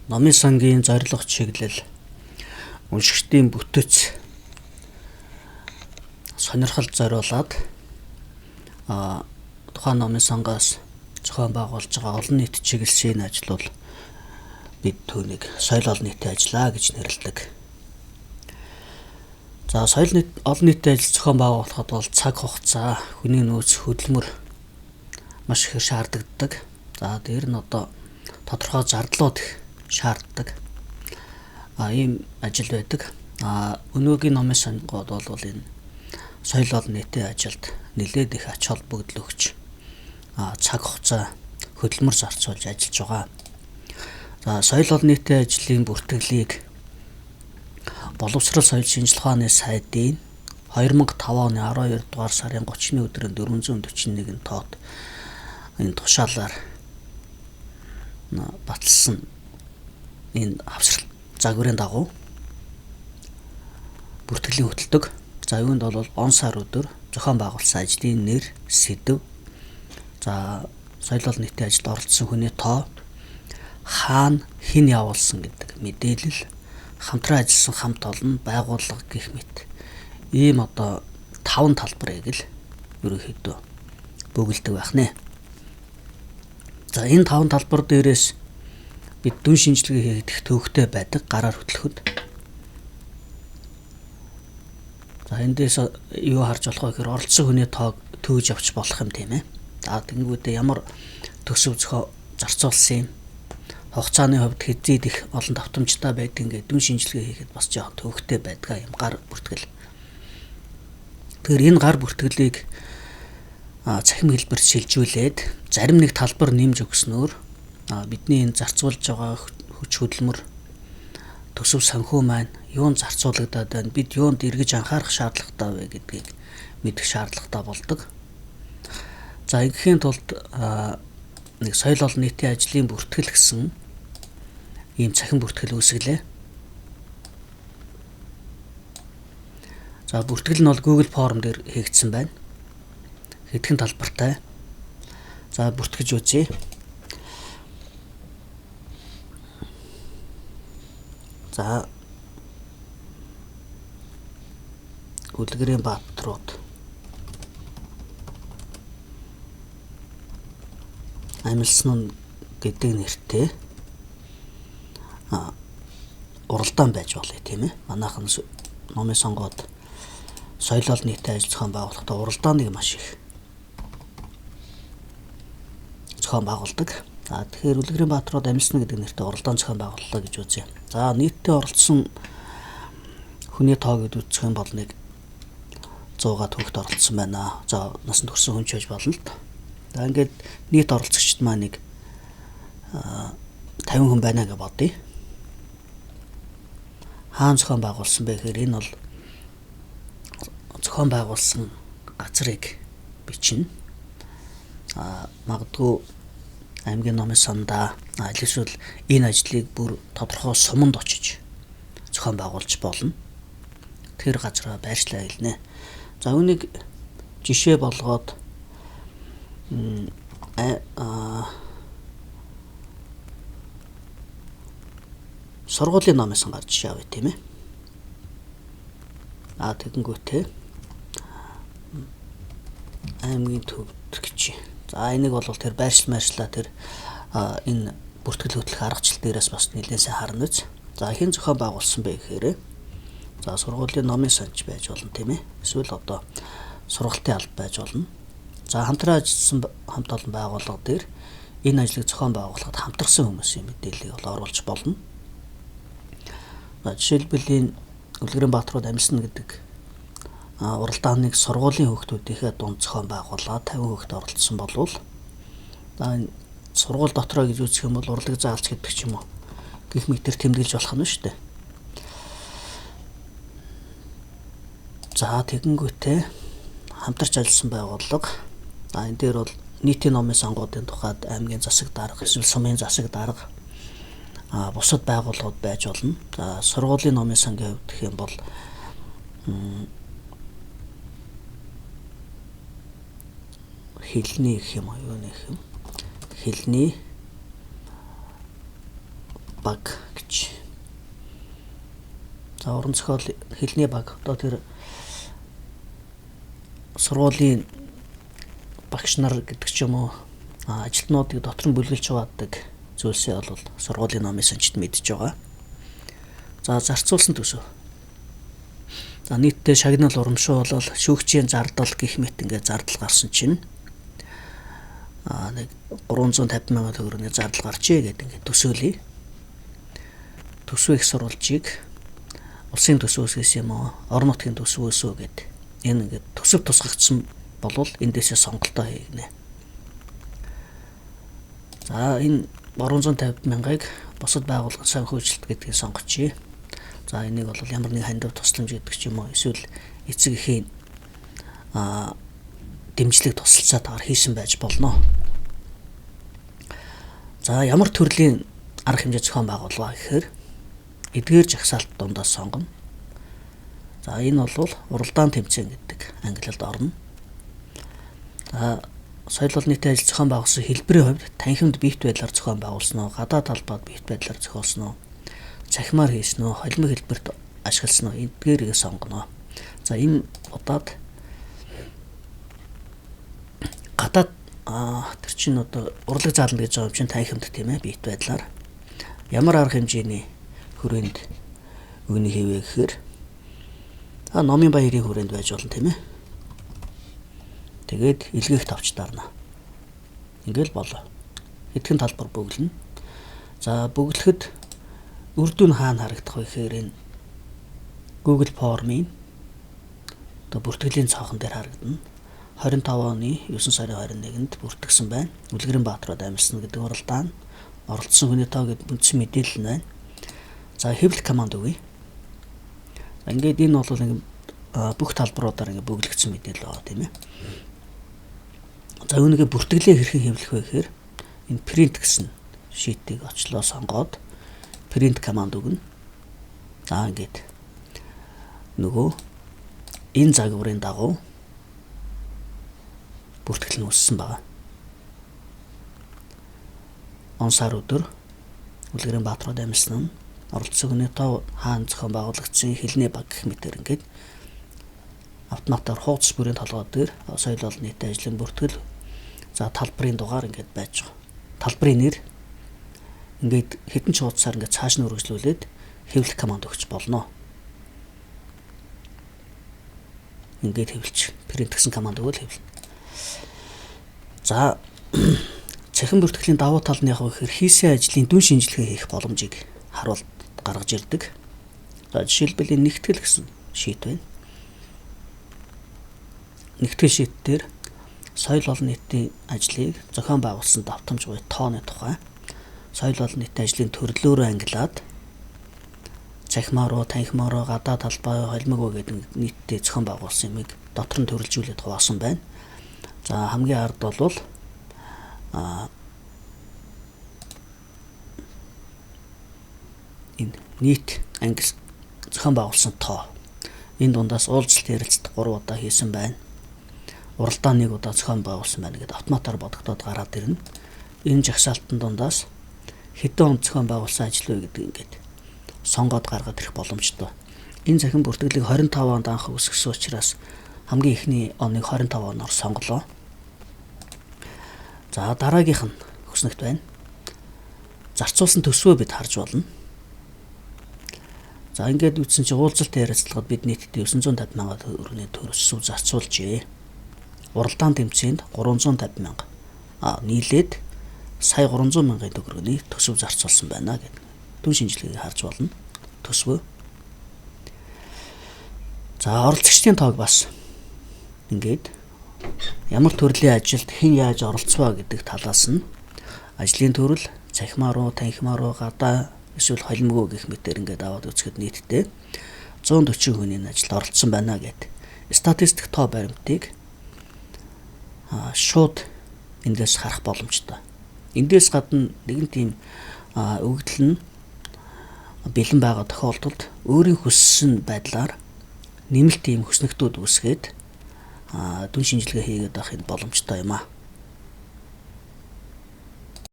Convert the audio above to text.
Номын сангийн зорилго чиглэл, уншигчдын бүтэц, сонирхол зориулаад тухайн номын сангаас зохион байгуулж байгаа олон нийт чиглэлийн ажил бол бид түүнийг соёл олон нийтийн ажлаа гэж нэрлэдэг. За, соёл нийт олон нийтийн ажил зохион байгуулахад бол цаг хугацаа, хүний нөөц, хөдөлмөр маш их шаардлагатай. За, дээр нь одоо тодорхой зардлууд их шаарддаг. Ийм ажил байдаг. Өнөөгийн номын сангууд бол энэ соёл олон нийтийн ажилд нэлээд их ач холбогдол өгч, цаг хугацаа, хөдөлмөр зарцуулж ажиллаж байгаа. За, соёл олон нийтийн ажлын бүртгэлийг Боловсрол соёл шинжилгээ ухааны сайдын 2005 оны 12 дугаар сарын 30-ны өдрийн 441 тоот энэ тушаалаар баталсан энэ хавсрал загварын дагуу бүртгэлийн хөтэлдэг. За, юунд бол он сар өдөр зохион байгуулсан ажлын нэр, сэдэв, за, соёл олон нийтийн ажилд оролцсон хүний тоо, хаана хэн явуулсан гэдэг мэдээлэл, хамтран ажилласан хамт олон, байгууллага гэх мэт ийм одоо 5 талбарыг л ерөнхийдөө бөглөдөг байх нэ. За, энэ 5 талбар дээрээс бид дүн шинжилгээ хийх төвөгтэй байдаг гараар хөтлөхөд. За, эндээс юу харж болох вэ гэхээр оролцсон хүний тоог төөж авч болох юм, тийм ээ. За, тэгэнгүүтээ ямар төсөв зохио зарцуулсан юм, хугацааны хувьд хэзээд их олон давтамжтай байдаг, ингээд дүн шинжилгээ хийхэд бас жоохон төвөгтэй байдгаа юм гар бүртгэл. Тэгэхээр энэ гар бүртгэлийг цахим хэлбэрт шилжүүлээд зарим нэг талбар нэмж өгснөөр бидний энэ зарцуулж байгаа хүч хөдөлмөр, төсөв санхүү маань юунд зарцуулагдаад байна, бид юунд эргэж анхаарах шаардлагатай вэ гэдгийг мэдэх шаардлагатай болдог. За, ингэхийн тулд нэг соёл олон нийтийн ажлын бүртгэл гэсэн ийм цахим бүртгэл үүсгэлээ. За, бүртгэл нь бол Google Form дээр хийгдсэн байна. Хэдхэн талбартай. За, бүртгэж үзье. За, Үлгэрийн баатрууд амилсан нь гэдэг нэртэй уралдаан байж болъё, тийм ээ. Манайхан номын сонгоод соёл олон нийтийн ажил зохион байгуулахдаа уралдааныг маш их зохион байгуулдаг. За, тэгэхээр Үлгэрийн баатрууд амилсан гэдэг нэртэй уралдаан зохион байгууллаа гэж үзье. За, нийтдээ оролцсон хүний тоо гэдээ үзэх юм бол нэг 100-аад хүүхэд оролцсон байна. За, насанд хүрсэн хүн ч байж болно л доо. За, ингээд нийт оролцогчд маань нэг 50 хүн байна гэж бодъё. Хаан зохион байгуулсан бэ гэхээр энэ бол зохион байгуулсан газрыг бичнэ. Магадгүй аймгийн номын сандаа, эсвэл энэ ажлыг бүр тодорхой суманд очиж зохион байгуулж болно. Тэр газараа байршлаа хэлнэ. За, үүнийг жишээ болгоод сургуулийн номын сан гарч жишээ авъя, тийм ээ. Тэгэнгүүтээ аймгийн төвд гэж. За, энийг бол тэр байршил маршлаа тэр энэ бүртгэл хөтлөх аргачлал дээрээс бас нэлээд сайн харна үз. За, хэн зохион байгуулсан бэ гэхээр за, сургуулийн номын санч байж болно, тийм ээ. Эсвэл одоо сургалтын алба байж болно. За, хамтран ажилласан хамт олон байгууллага дээр энэ ажлыг зохион байгуулахад хамтарсан хүмүүсийн мэдээллийг бол оруулж болно. За, жишээлбэл энэ Үлгэрийн баатрууд амилсан гэдэг уралдааныг сургуулийн хүүхдүүдийнхээ дунд зохион байгуулаад 50 хүүхэд оролцсон болвол, за, энэ сургууль дотроо гэж үзэх юм бол урлаг заалч гэдэг ч юм уу гэх мэтэр тэмдэглэж болох нь шүү дээ. За, тэгэнгүүтээ хамтарч ажилласан байгууллага, энэ дээр бол нийтийн номын сангуудын тухайд аймгийн засаг дарга, эсвэл сумын засаг дарга, бусад байгууллагууд байж болно. За, сургуулийн номын сангийн хувьд гэх юм бол хэлний гэх юм уу, юу нэх юм, хэлний баг гэж. За уран зохиол хэлний баг одоо тэр сургуулийн багш нар гэдэг ч юм уу ажилтнуудыг дотор нь бүлгэлж хуваадаг зүйлсээ бол сургуулийн номын санчид мэдж байгаа. За зарцуулсан төсөв. За нийтдээ шагнал урамшуулал, шүүгчийн зардал гэх мэт ингээд зардал гарсан чинь нэг 350 мянган төгрөгийн зардал гарчээ гэдэг ингээд төсөөлье. Төсвөө их сурвалжийг улсын төсвөөс хийсэн юм уу, орон нутгийн төсвөөс үү гэд энэ ингээд төсөв тусгагдсан болвол эндээсээ сонголтоо хийгнэ. За энэ 350 мянгыг бусад байгууллага санхүүжилт гэдгийг сонгочихъя. За энийг бол ямар нэг хандив тусламж гэдэг ч юм уу эсвэл эцэг эхийн дэмжлэг тусалцаатайгаар хийсэн байж болно. За ямар төрлийн арга хэмжээ зохион байгуулва гэхээр эдгээр жагсаалт дундаас сонгоно. За энэ бол уралдаан тэмцээн гэдэг ангилалд орно. За соёл олон нийтийн ажил зохион байгуулсан хэлбэрийн хувьд танхимд биет байдлаар зохион байгуулсан уу, гадаад талбайд биет байдлаар зохиолсон уу, цахимаар хийсэн үү, холимог хэлбэрт ашигласан уу эдгээрийг сонгоно. За энэ удаад гадаад тэр чинь одоо урлаг заална гэж байгаа юм чинь танхимд тийм биет байдлаар ямар арга хэмжээний хүрээнд үүнийг хийвэ гэхээр номын баярын хүрээнд байж болно тийм ээ. Тэгээд илгээх тавч дарна. Ингээл болоо. Хэдхэн талбар бөглөнө. За бөглөхөд үр дүн хаана харагдах вэ гэхээр энэ Google Form-ийн одоо бүртгэлийн цоохон дээр харагдана. 25 оны 9 сарын 21-нд бүртгэсэн байна. Үлгэрийн Баатарууд амилсан гэдэг уралдаан. Оролцсон хүний тоо гэдэг үндсэн мэдээлэл нь байна. За хэвлэх команд өгье. Ингээд энэ бол ингээд бүх талбаруудаар ингээд бөглөгдсөн мэдээлэл байгаа тийм ээ. За үүнийгээ бүртгэлээ хэрхэн хэвлэх вэ гэхээр энэ print гэсэн sheet-ийг очлоо сонгоод print команд өгнө. За ингээд нөгөө энэ загварын дагуу бүртгэл нь үүссэн байгаа. Он сар өдөр Үлгэрийн Баатарууд амилсан нь оролцсон хүний тоо хаана зохион байгуулагдсан хэлний баг гэх мэтэр ингээд автоматар хуудас бүрийн толгой дээр соёл олон нийтийн ажлын бүртгэл за талбарын дугаар ингээд байж байгаа. Талбарын нэр ингээд хэдэн ч хуудасаар ингээд цааш нь үргэлжлүүлээд хэвлэх команд өгч болно. Ингээд хэвлэж print гэсэн команд өгөөл хэвлэнэ. За цахим бүртгэлийн давуу тал нь яг гэхээр хийсэн ажлын дүн шинжилгээ хийх боломжийг харуул гаргаж ирдэг. За жишээлбэл энэ нэгтгэл гэсэн sheet байна. Нэгтгэл sheet дээр соёл олон нийтийн ажлыг зохион байгуулсан давтамж буюу тооны тухай соёл олон нийтийн ажлын төрлөөрөө ангилаад цахимаар уу, танхимаар уу, гадаад талбай, холимог уу гэдэг нийтдээ зохион байгуулсан юмыг дотор нь төрөлжүүлээд хуваасан байна. За хамгийн ард бол энэ нийт англи зохион байгуулсан тоо. Энэ дундаас уулзалт ярилцлага 3 удаа хийсэн байна. Уралдаан 1 удаа зохион байгуулсан байна гэдээ автоматар бодогдоод гараад ирнэ. Энэ жагсаалтан дундаас хэдэн онд зохион байгуулсан ажил вэ гэдэг ингээд сонгоод гаргаад ирэх боломжтой. Энэ цахим бүртгэлийг 25 онд анх үүсгэсэн учраас хамгийн эхний оныг 25 оноор сонголоо. За дараагийнх нь хөснөгт байна. Зарцуулсан төсвөө бид харж болно. За ингээд үтсэн чинь уулзалт ярилцлагад бид нийтдээ 950 мянган төгрөгийн төсөв зарцуулжээ. Уралдаан тэмцээнд 350 мянга нийлээд сая 300 мянган төгрөгийн төсөв зарцуулсан байна гэдэг дүн шинжилгээг харж болно. Төсвөө. За оролцогчдын тоог бас ингээд ямар төрлийн ажилд хэн яаж оролцваа гэдэг талаас нь ажлын төрөл, цахимаар уу, танхимаар уу, гадаа эсвэл холимгоо гэх мэтэр ингээд аваад үзэхэд нийтдээ 140 хүний ажилд оролцсон байна гэд. Статистик тоо баримтыг шууд эндээс харах боломжтой. Эндээс гадна нэгэн тийм өгөгдөл нь бэлэн байгаа тохиолдолд өөрийн хүссэн байдлаар нэмэлт ийм хөснөгтүүд үүсгээд дүн шинжилгээ хийгээд байх энэ боломжтой юм аа.